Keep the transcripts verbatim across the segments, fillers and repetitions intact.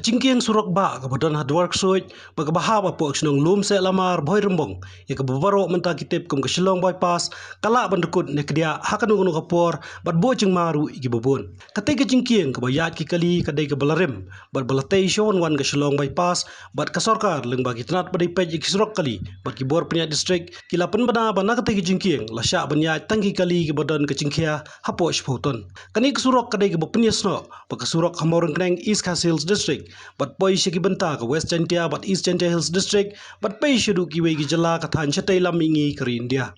Jingkieng surok bah kaba don ha Dwarksuid bad kaba hap hapoh ka shnong Lumseh Lamar, Bhoirymbong, ïa kaba baroh mynta ki tip kum ka Shillong Bypass, ka lah ban dkut ne kdiah ha kano kano ka por bad buh jingma ruh ïa kiba bun. Katei ka jingkieng kaba ïaid ki kali ka dei kaba la rim bad ba la tei sha wan wan ka Shillong Bypass, bad ka sorkar lyngba ki tnat ba dei peit ïa ki surok kali bad ki bor pynïaid district ki la pynbna ba na katei ka jingkieng la shah ban ïaid tang ki kali kiba don ka jingkhia hapoh shiphew ton. Kane ka surok ka dei kaba pynïasnoh bad ka surok ha Mawryngkneng, East Khasi Hills District, bad poi sha ki bynta ka West Jaintia bad East Jaintia Hills District, bad poi shaduh kiwei ki jylla ka thaiñ shatei lam mihngi ka ri India.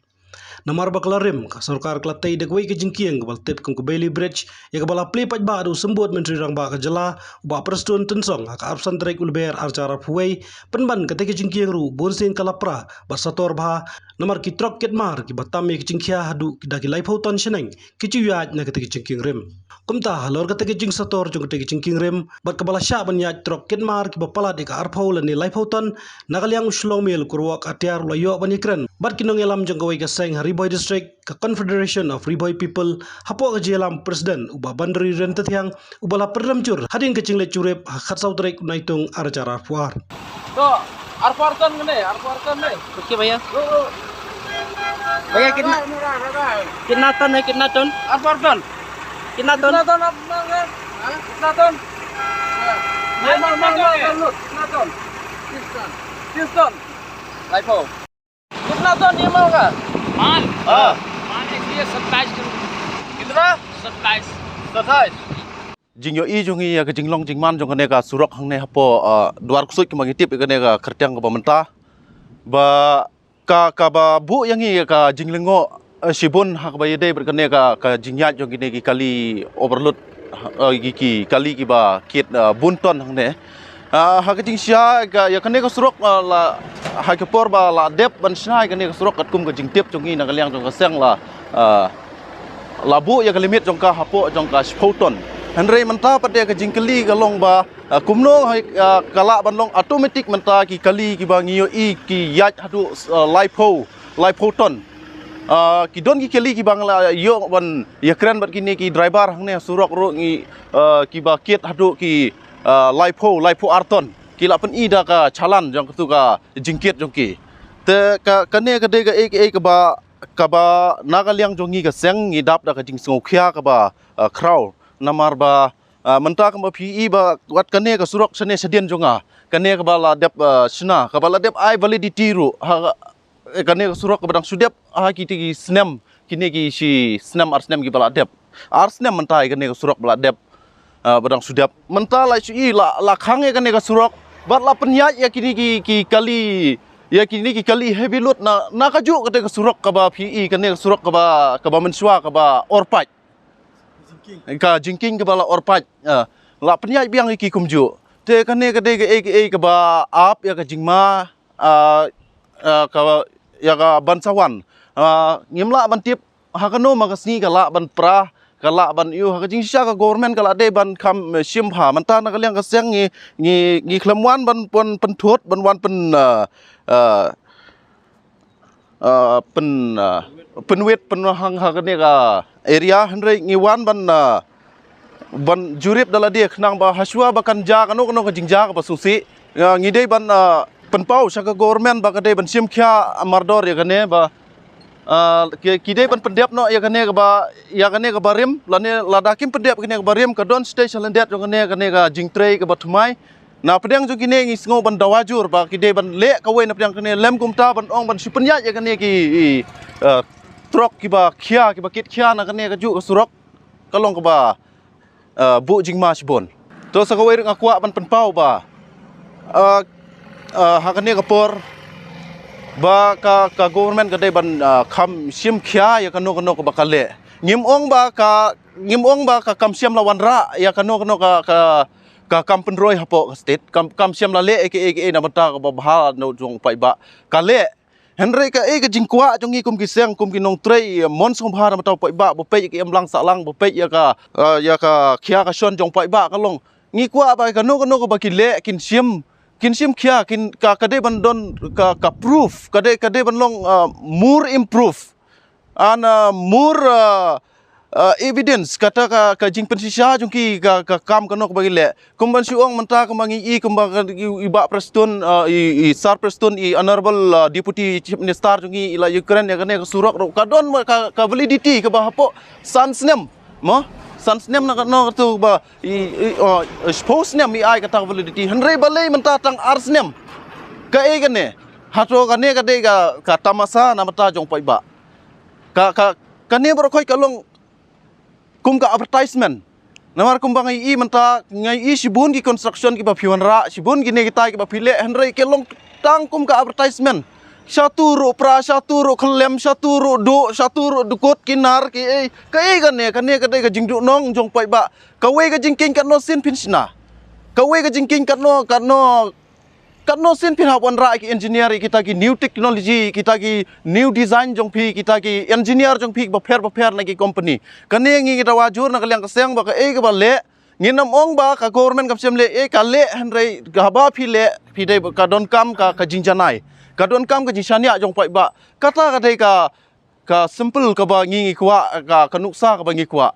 Namar ba ka la rim, ka sorkar ka la tei da kawei ka jingkieng kaba la tip kum ka Bailey Bridge, ïa kaba la plie paidbah da u Symbud Myntri Rangbah ka jylla, u Bah Prestone Tynsong, ha ka arphew san tarik u Lber arhajar arphew wei. Pynban katei ka jingkieng ruh bunsien ka la pra bad sator bha, namar ki trok kit mar kiba tam ïa ka jingkhia haduh da ki laiphew ton shaneng ki ju ïaid na katei ka jingkieng rim. Kumta halor katei ka jingsator jong katei ka jingkieng rim bad kaba la shah ban ïaid trok kit mar kiba palat ïa ka arphew lane laiphew ton, na ka liang u Shillong Mail u Kyrwoh Atiar u la ïoh ban ïakren bad ki nongïalam jong kawei ka seng ha Ri Bhoi District, ka Confederation of Ri Bhoi People, hapoh ka jingïalam President u Bah Bandari Ryntathiang, uba la pynrem jur hadien ka jingleit jurip ha ka khatsaw tarik u Naitung arhajar arphew ar. To, arphew ar ton kane, arphew ar ton ne. ओके भैया। Ro, ro. भैया, कितना, कितना टन है, कितना टन? Arphew ar ton. कितना टन? कितना टन आप मांग रहे हैं? हाँ? कितना टन? हाँ. ये माल, माल, माल, माल, लो, कितना टन? तीस टन. तीस टन. लाइफो. कितना टन ये माल का? माल? हाँ. माल एक ये सत्ताईस किलो. कितना? सत्ताईस. सत्ताईस. Jingïohi jong ngi ïa ka jinglong jingman jong kane ka surok hangne hapoh, ah, Dwarksuid, kumba ngi tip ïa kane ka kyrteng kaba mynta. Ba ka, kaba buh ïa ngi ïa ka jinglyngngoh, eh, shibun ha kaba ïadei bad kane ka, ka jingïaid jong kine ki kali overload, eh, ki, ki kali kiba kit, eh, bun ton hangne. Ah, ha ka jingshisha ka, ïa kane ka surok, ah, la, ha ka por ba la dep ban shna ïa kane ka surok katkum ka jingtip jong ngi na ka liang jong ka seng la, ah, la buh ïa ka limit jong ka hapoh jong ka shiphew ton. Hynrei mynta pat ïa ka jingkylli ka long ba, ah, kumno, ah, ka lah ban long automatic mynta ki kali kiba ngi ïohi ki ïaid haduh, ah, laiphew, laiphew ton. Ah, ki don ki kali kiba ngi la ïoh ban ïakren bad kine ki driver hangne surok ruh ngi, ah, kiba kit haduh ki, ah, laiphew, laiphew ar ton. Ki la pyni da ka challan jong katu ka jingkit jong ki. Te ka, kane ka dei kaei kaei kaba, kaba na ka liang jong ngi ka seng ngi dap da ka jingsngewkhia kaba, ah, khraw. Namar ba, ah, mynta kumba phi i ba wat kane ka surok shane shadien jong nga. Kane kaba la dep, ah, shna, kaba la dep ai validity ruh. Ha, eh, kane ka surok kaba dang shu dep, ha, ki, ki snem, kine ki shi snem ar snem kiba la dep. Ar snem mynta ïa kane ka surok ba la dep, ah, ba dang shu dep. Mynta la shu i la, la khang ïa kane ka surok. Bad la pynïaid ïa kine ki, ki kali, ïa kine ki kali heavy load na, na kajuh kata ka surok kaba phi i kane ka surok kaba, kaba mynshuwa kaba orpait. Ka jingkieng kaba la orpait, ah, la pynïaid biang ïa ki kumjuh. Te kane ka dei kaei kaei kaba ap ïa ka jingma, ah, ah, ka, ïa ka ban sa wan. Ah, ngim lah ban tip ha kano ma ka sngi ka lah ban pra, ka lah ban ïoh, ha ka jingshisha ka government ka lah dei ban kham, eh, shim bha. Mynta na ka liang ka seng ngi, ngi, ngi khlem wan ban, ban pynthut, ban wan pyn, ah, ah, ah, pyn, ah, pynwit pynhang ha kane ka area, hynrei ngi wan ban, ah, ban jurip da lade khnang ba hashwa ba kan jia kano kano ka jingjia kaba sngewsih. Ah, ngi dei ban, ah, pynpaw sha ka government ba ka dei ban shim khia mardor ïa kane ba, ah, ki, ki dei ban pyndep noh ïa kane kaba, ïa kane kaba rim, lane lada kim pyndep kane kaba rim ka don stage shalyndet jong kane, kane ka jingtrei kaba thymmai. Na pdeng jong kine ngi sngew ban dawa jur ba ki dei ban leh kawei na pdeng kane lem kumta ban ong ban shu pynïaid ïa kane ki, i, eh, trok kiba khia, kiba kit khia na kane kajuh ka surok. Ka long kaba, eh, buh jingma shibun. To sa kawei ruh nga kwah ban pynpaw ba, eh, eh, ha kane ka por ba ka, ka government ka dei ban, eh, kham shim khia ïa kano kano kaba ka leh. Ngim ong ba ka, ngim ong ba ka kam shym la wanrah ïa kano kano ka, ka ka kam pynroi hapoh ka state, kam, kam shym la leh ei kaei ei kaei na bynta kaba bha na jong u paidbah. Ka leh. Hynrei kaei ka jingkwah jong ngi kum ki seng, kum ki nongtrei mon sngewbha na bynta u paidbah, ba peit ïa ka imlang sahlang, ba peit ïa ka, eh, ïa ka khia ka shon jong u paidbah ka long. Ngi kwah ba kano kano kaba ki leh kin shim, kin shim khia, kin ka, ka dei ban don ka, ka proof, ka dei, ka dei ban long, eh, more improve. An, ah, more, ah, uh, evidence, kata ka, ka jingpynshisha jong ki ka, ka kam kano kaba ki leh. Kumban shu ong mynta kumba ngi i kumba ka, i, i Bah Prestone, uh, i, i Sir Prestone, i Honorable, uh, Deputy Chief Minister jong ngi i la ïakren ïa kane ka surok ruh ka don ka, ka validity kaba hapoh san snem. Mo? San snem na kano katu ba i, i, uh, shiphew snem i ai kata ka validity. Hynrei balei mynta tang ar snem. Kaei kane? Hato kane ka dei ka, ka tamasa na bynta jong paidbah? Ka, ka, kane baroh khoit ka long kum ka advertisement. Namar kumba ngi i mynta ngi i shibun ki construction kiba phi wanrah, shibun kine kita kiba phi leh, hynrei ki long tang kum ka advertisement. Shatu ruh pra, shatu ruh khyllem, shatu ruh duh, shatu ruh dukut, ki nar, ki ei, kaei kane, kane ka dei ka jingduhnong jong paidbah. Kawei ka jingkieng katno sien phin shna. Kawei ka jingkieng katno, katno, katno sien phin hap wanrah ki engineer, kita ki new technology, kita ki new design jong phi, kita ki engineer jong phi bapher bapher na ki company. Kane ngi ngi dawa jur na ka liang ka seng ba kaei kaba leh, ngin ym ong ba ka government kam shym leh, eh, ka leh, hynrei haba phi leh, phi dei ka donkam ka, ka jingjanai. Ka donkam ka jingshaniah jong paidbah. Kata ka dei ka, ka simple kaba ngi ngi kwah, ka, ka nuksa kaba ngi kwah.